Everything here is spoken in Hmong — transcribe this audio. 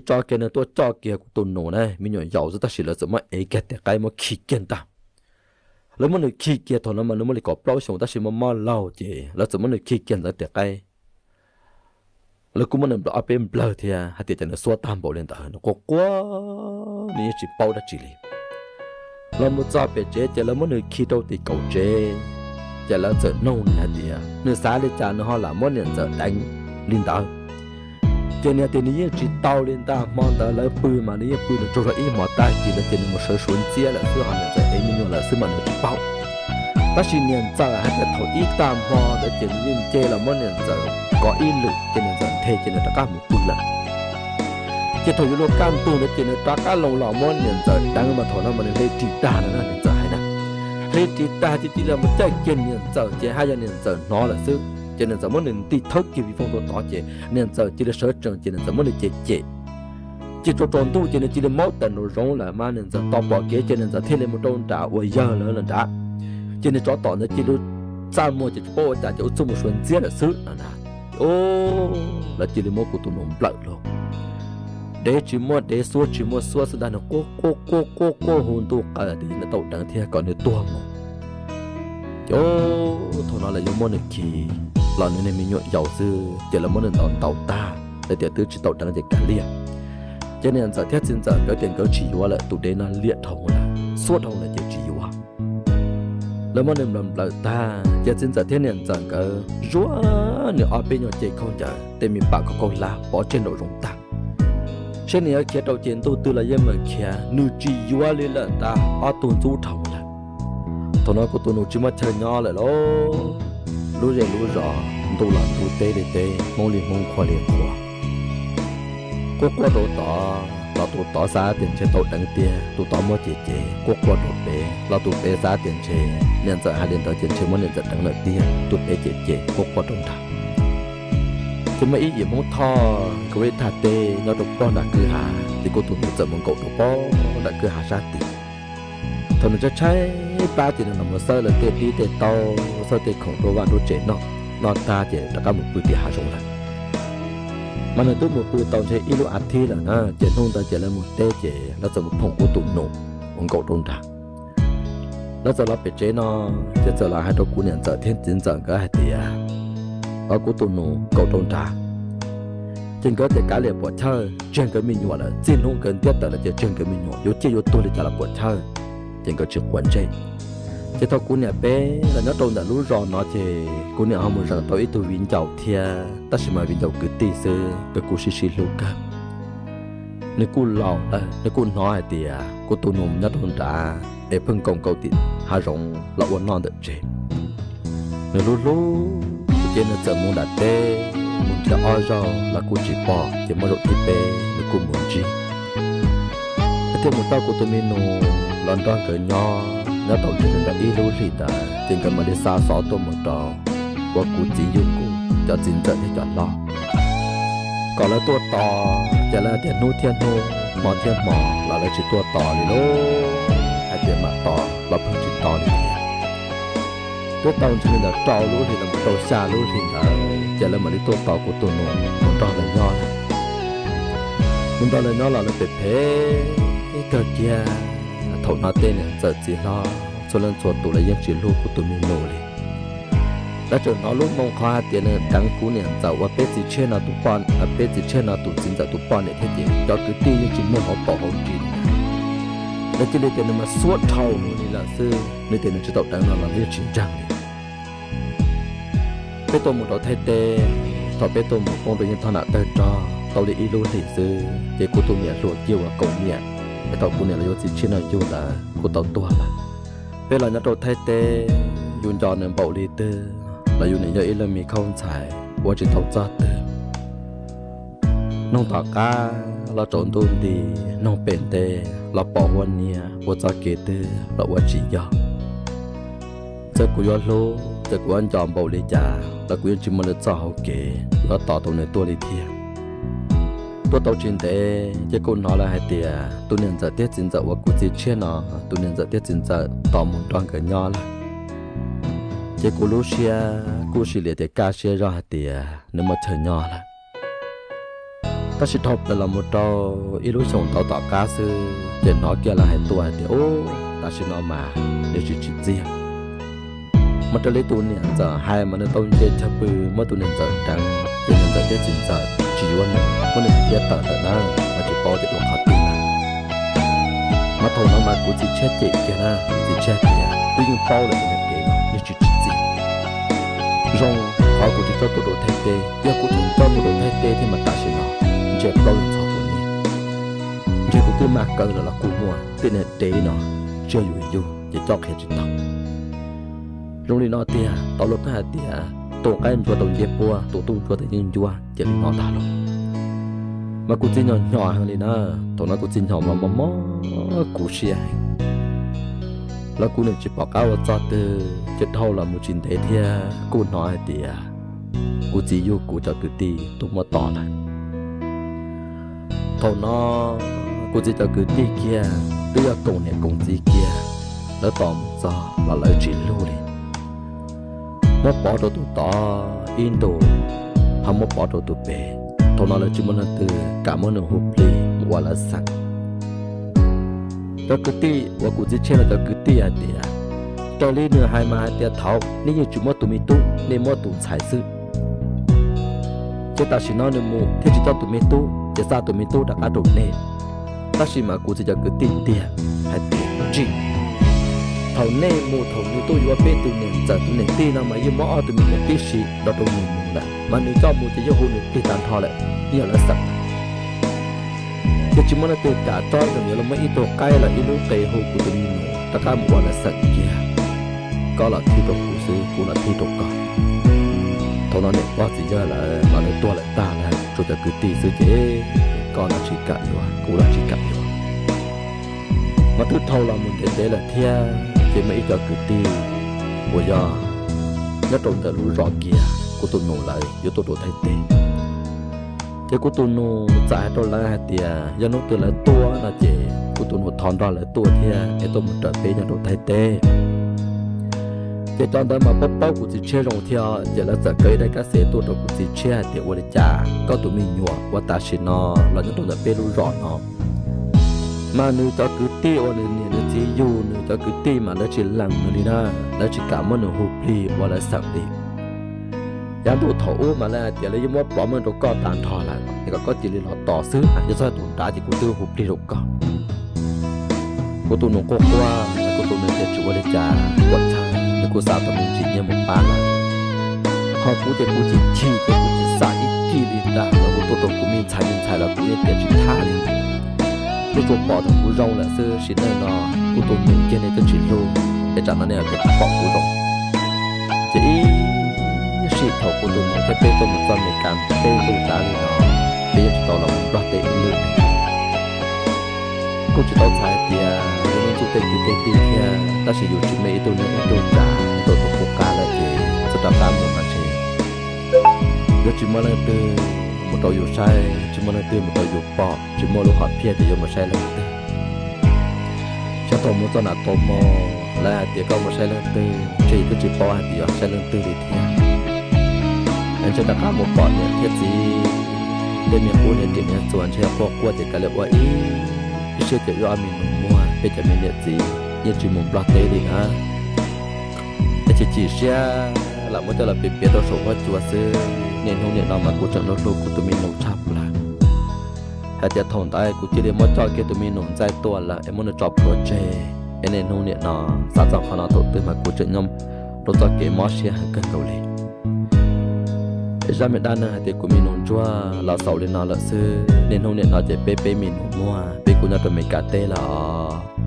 tso kiag nws tuaj coj kiag kuv tus nus na, me nyuam yaus xwb tab sis lawv txawm muab ev kiag tes qaib muab khi kiag ntag. Lawv muab nws khi kiag, thaum no mas nws muaj li kaum plaub xyoos tab sis muaj mob laug ces lawv txawm muab nws khi kiag ntawd tes qaib. Lawv kuj muab nws nplawm ob peb nplawg thiab hais tias ces nws xuab tag npaum li ntawd, nws quaj quaj, nws yeej tsis paub dab tsi li. Los mus txog pem tsev ces lawv muab nws khi rau tim kaum tsev, ces lawv txawm noog nws hais tias nws xav li cas nws ho lam muab niam ntxawm deev li ntawd. Ces nws tias nws yeej tsis tau li ntag, hmo ntawd lawv pw mas nws yeej pw nws tsaug zog ib hmos tag kis ntawd ces nws mus sawv suav ntxiab lawm xwb, ho niam ntxawm ev me nyuam lawm xwb mas nws tsis paub. Tab sis niam ntxawm hais tias thaum ib tag hmo ntawd ces nws yeej nce los muab niam ntxawm kov ib lwm ces niam ntxawm nthe ces nws rov qab mus pw lawm. Ces thaum yuav luag kaj ntug ntawd ces nws rov qab los los muab niam ntxawm deev mas thaum no mas nws hle ris tag no na, niam ntxawm hais na. Hle ris tag ces cia li mus caij kiag niam ntxawm ces haj yog niam ntxawm hnov lawm xwb ces niam ntxawm muab nws nti thawb kiag vij voog rau tod ces niam ntxawm cia li sawv tsees ces niam ntxawm muab nws cem cem. Ces tsaus tsaus ntuj ces nws cia li maub tawm nraum zoov lawm mas niam ntxawm tos pom kev ces niam ntxawm thiaj li mus rau nram uas yawg lawv lawm nrad. Ces nws tsov tom ntawd cia li txaj muag ces tsis paub ua cas ces ua txuj mus suav ntxiab lawm xwb no na. Lawv cia li muab kuv tus nus nplawm lauj. Dev tsis muaj dev, xuab tsis muaj xuab xwb ntag, nws quaj quaj quaj quaj quaj hu ntuj qw tias nws tau deev thiab kom nws tuag mus. Ces thaum no lawv yuav muab nws khi los nws niag me nyuam yaus xwb ces lawv muab nws ntaus ntaus tag, lawv tias twb tsis tau deev ces kav liam. Ces niam ntxawm thiab txiv ntxawm nkawd tias nkawd tsis yuav lawm, tus dev no liam dhau lawm, xuab dhau lawm ces tsis yuav. Lawv muab nws nplawm nplawm tag ces txiv ntxawm thiab niam ntxawm nkawd zuag nws ob peb nyuag cev khaub ncaws, tej me pam khaub khaub hlab pov tseg nraum zoov tag. Saib nws yuav khiav rau ces ntuj twg los yeej mam khiav, nws tsis yuav li lawm ntag, ob tug ntxub dhau lawm. Thaum no kuv tus nus tsis muaj chaw nyob lawm lauj. Lub zej lub zos, ntuj los ntuj, teb li teb, hmoob li hmoob, qhua li qhua. Quaj quaj rau tod los tus tod xav tias ntshe tau deev tiag, tus tod muab cem cem. Quaj quaj rau pem los tus pem xav tias ntshe niam ntxawm hais li ntawd ces ntshe muab niam ntxawm deev lawm tiag, tus pem cem cem quaj quaj rau nrag. Ces muaj ib yim hmoob thoj nkawd ua ib thaj teb nyob rau pog nram kwj ha, ces kuv tus nus txawm mus nkaum rau pog nram kwj ha sab tid. Thaum nws tshaib tshaib plab ces nws los mus xawb lawv tej dib tej taub, xawb tej khoom rau vaj rau tsev noj, noj tag ces rov qab mus pw tim hav zoov lawm. Mas nws twb mus pw tau ntshe ib lub a thiv lawm na, ces hnub ntawd ces lawv mus teb ces lawv txawm mus phoom kuv tus nus mus nkaum rau nrag. Lawv txawm los pem tsev no, ces txawm los hais rau kuv niam ntxawm thiab txiv ntxawm nkawd hais tias, o, kuv tus nus nkaum rau nrag. Ces nkawd tias kav liam puam chawj, tseg nkawd me nyuam lawm, txij hnub nkawd ntiab tawm lawm ces tseg nkawd me nyuam, yuav ciaj yuav tuag li cas los puam chawj. Ces nkawd tsis quav ntsej. Ces thaum kuv niam peb los nyob rau ntawm lub zos no ces kuv niam ho mus zeem tau ib tug viv ncaus thiab, tab sis mas viv ncaus kwv tij xwb, nkawd kuj sib sib hlub kawg. Nws kuj laus lawm, nws kuj hnov hais tias kuv tus nus nyob rau nrad es pheej nkaum nkaum tim hav zoov los ua noj ntawm tsev. Nws hlub hlub ces nws txawm mus nram teb, mus nrhiav ob zaug los kuj tsis pom, ces muaj zaum thib peb nws kuj mus ntsib. Nws thiaj mus coj kuv tus me nus los nrog nkawd nyob, nyob tau ntshe li ntawm ib lub hlis ntawd ces nkawd mam li xa xov tuaj mus rau uas kuv txiv yug kuv cov txiv ntxawm thiab cov hlob, kom lawv tuaj tos. Ces lawv hais tias hnub thiab hnub, hmo thiab hmo los lawv tsis tuaj tos li lauj, hais tias mam tos los pheej tsis tos li thiab. Twb tau ntshe li ntawm rau lub hlis los rau xya lub hlis ntawd ces lawv mam li tuaj tos kuv tus nus mus nrog lawv nyob lawm. Mus nrog lawv nyob los lawv phem phem kawg kiag. Thaum no tej niam ntxawm txiv hlob txhua leej txhua tus lawv yeej tsis hlub kuv tus me nus li. Lawv tseem hnov lub moo qhov hais tias nws deev kuv niam ntxawm uas peb txiv tshiab no tus poj, peb txiv tshiab no tus txiv ntxawm tus poj niam thiab ces cov kwv tij yeej tsis muaj hauv paus hauv ris li. Lawv cia li tias nws mas xuab dhau li lawm xwb, nws tias nws tsis tau deev no los yeej tsis ntseeg li. Peb tuaj mus rau Thaib teb, thaum peb tuaj mus poob rau yeej thoj nam tawg rog tau li ib lub hlis xwb ces kuv tus niam hluas kiag uas kaum niam es thaum kuv niam los yuav txiv tshiab no yug ntawd kuj tau tuag lawm. Peb los nyob rau Thaib teb, yus nco nws npaum li twg los yus nim yog ib leeg me khaub ntxhais ua tsis tau txog twg. Noog tom qab los tsaus ntuj nti, noog pem nte los pom huab niab, ua txoj kev twg los ua tsis yog. Txawm kuv yuav hlub, txawm kuv yuav nco npaum li cas los kuv yeej tsis muaj lwm txoj hauv kev yuav tos tau nws tuaj li thiab. Tuaj tau tsis ntev ces kuj hnov lawv hais tias tus niam ntxawm thiab txiv ntxawm uas kuv txiv tshiab no, tus niam ntxawm thiab txiv ntxawm tos mus nrog nkawd nyob lawm. Ces kuv lub siab kuj sim liam tias kaj siab zog hais tias nws muaj chaw nyob lawm. Tab sis dhau plaws los mus rau ib lub xyoos ntau tom qab xwb ces hnov kiag lawv hais tuaj hais tias, ub, tam sim no mas nws tsis tsim txiaj. Muaj raws li tus niam ntxawm hais mas nws tau nce chaw pw muab tus niam ntxawm deev ces niam ntxawm thiab txiv ntxawm tsis yuav nws, muab nws tua tawm ntawm na, mas tsis paub tias dua qhov twg lawm. Mas thaum no mas kuv txiv tshiab cem kiag na, kuv txiv tshiab tias, twb yeej paub lawm tias niag dev no yeej tsis tsim txiaj. Zoo qhov kuv tsis coj tuaj rau Thaib teb, yog kuv tseem coj tuaj rau Thaib teb thiab mas tam sim no ntshe plaub yeej txog kuv niag, ntshe kuv twb mag kaw lawm los kuj muaj, tej niag dev no tsiaj yus yug ces coj qhia tsis tau. Zoo li no tiag, tau luag pheej hais tias tus qaib ntsuab tau ncej puab, tus tub ntsuab tau yeeb ncuab, ces li no ntag lauj. Mas kuv txiv nyom nyom heev li na, thaum no kuv txiv nyom mas mob mob kuv siab heev. Los kuv nim tsis pom qab ua txog twg, ces dhau los mus tsis ntev thiab kuj hnov hais tias kuv txiv yug kuv cov kwv tij tuaj muab tom lawm. Thaum no kuv txiv cov kwv tij kiag twb yog koom niam koom txiv kiag, lawv tos mus txog los lawv tsis hlub li. Muab pov rau tus tod ib ntus, ho muab pov rau tus pem. Thaum no lawv tsis muaj leej twg kam muab nws hu plig mus ua lawv xeem. Cov kwv tij uas kuv txiv tshiab no cov kwv tij hais tias, raws li nws hais mas hais tias thaum nej yeej tsis muab tus me tub, nej muab tus ntxhais xwb. Ces tam sim no nws mus thiaj tsis coj tus me tub, ces xa tus me tub rov qab rau nej. Tab sis mas kuv txiv cov kwv tij tiag hais tias tsis, thaum nej mus thaum nws tuaj yuav peb tus niam ntxawm tus niam tij no mas yeej muab ob tug me nyuam tib si nrog rau nws mus lawm, mas nws coj mus ces yeej hu nws plig tag nrho lawm, yeej yog lawv xeem lawm. Ces tsis muaj leej twg kam tso, tseem yuav los muab ib tug qaib los ib lub qe hu kuv tus me nyuam rov qab mus ua lawv xeem kiag. Koj los thib rau kuv xwb, kuv los thib rau koj. Thaum no niam pog txiv yawg lawv los lawv tuag lawm tag lawm, tshuav cov kwv tij xwb ces koj los tsis kam yuav, kuv los tsis kam yuav. Mas twb dhau los mus ntev ntev lawm thiab, ces muaj ib cov kwv tij uas yog nyob rau ntawm lub zos kiag, kuv tus nus lawv yuav tuaj rau Thaib teb. Ces kuv tus nus txawm hais rau lawv hais tias yog hnub twg lawv tuaj no ces kuv tus nus thov nrog lawv tuaj thiab es tuaj mus raws peb nyob rau Thaib teb. Ces cov ntawd mas paub paub kuv txiv tshiab zoo thiab, ces lawv txawm kaw ib daim kab xev tuaj rau kuv txiv tshiab hais tias ua li cas koj tus me nyuam uas tam sim no los nyob rau ntawm peb lub zos no, mas nws cov kwv tij uas nws niam nws txiv yug nws cov kwv tij mas lawv tsis lees nws li na, lawv tsis kam muab nws hu plig ua lawv xeem li. Yav ntuj thaum ub mas lawv hais tias lawv yeej muab plov meej rau koj tag nrho lawm, es kom koj cia li los tos xwb, yog txog tus nrad ces kuv twb hu plig rau koj. Kuv tus nus quaj quaj, kuv tus nus tias tsis ua li cas, kuv txhawj, nws kuj xa tau me ntsis nyiaj mus pab lawm. Ho kuv ces kuv chim chim ces kuv tsis xav ib kis li ntag, los kuv tuaj rau kuv me ntxhais me ntxhais los kuv yeej tias tsis thab li. Nej tsuas pom thaum kuv zoo lawm xwb, sim neej no kuv tus nus kiag nej twb tsis hlub, es tsam no nej pom kuv zoo. Ces ib sim thaum kuv tus nus thiab peb tuaj mus txog Mes Kas teb ntuj dav li no, peb yeej tsis tau los mus Nplog teb ib lwm. Kuj tsis tau txhais hais tias yus yeej txuj tej kwv tej tij thiab, tab sis yus tsis muaj ib tug neej ib tug tsav, tau tus pub qab lawm ces txhob rov qab mus mas ntshe yuav tsis muaj leej twg mus rau yus saib, tsis muaj leej twg mus rau yus pom, tsis muaj lub hom phiaj tias yuav mus saib leej twg. Xyov thaum mus txog nram Taus Mos lawv hais tias koj mus saib leej twg, ntshe yus twb tsis paub hais tias yus saib leej twg li thiab. Es ntshe rov qab mus pom niam thiab txiv tej me qub niam ris niam txuas, ntshe quaj quaj ces kav liam ua ib siab ces wb ob me nus muag, peb cov me niam txiv yeej tsis mus Nplog teb li na. Es chim chim siab lam muab coj los piav piav rau saum huab cua xwb. Niaj hnub nim no mas kuv tseem hlub hlub kuv tus me nus tshaj plaws, hais tias thaum ntawd kuv cia li muab coj kiag tus me nus ntxaij tuaj lawm es muab nws tso plhuav tseg. Es niaj hnub nim no xav txog qhov no thaum twg mas kuv tseem nyob rau txoj kev mob siab heev kawg nkaus li. Es zaj me dab neeg hais tias kuv me nus ntsuag los xaus li no lawm xwb. Niaj hnub nim no ces peb peb me nus muag, peb kuj nyob rau Mes Kas teb lawm os.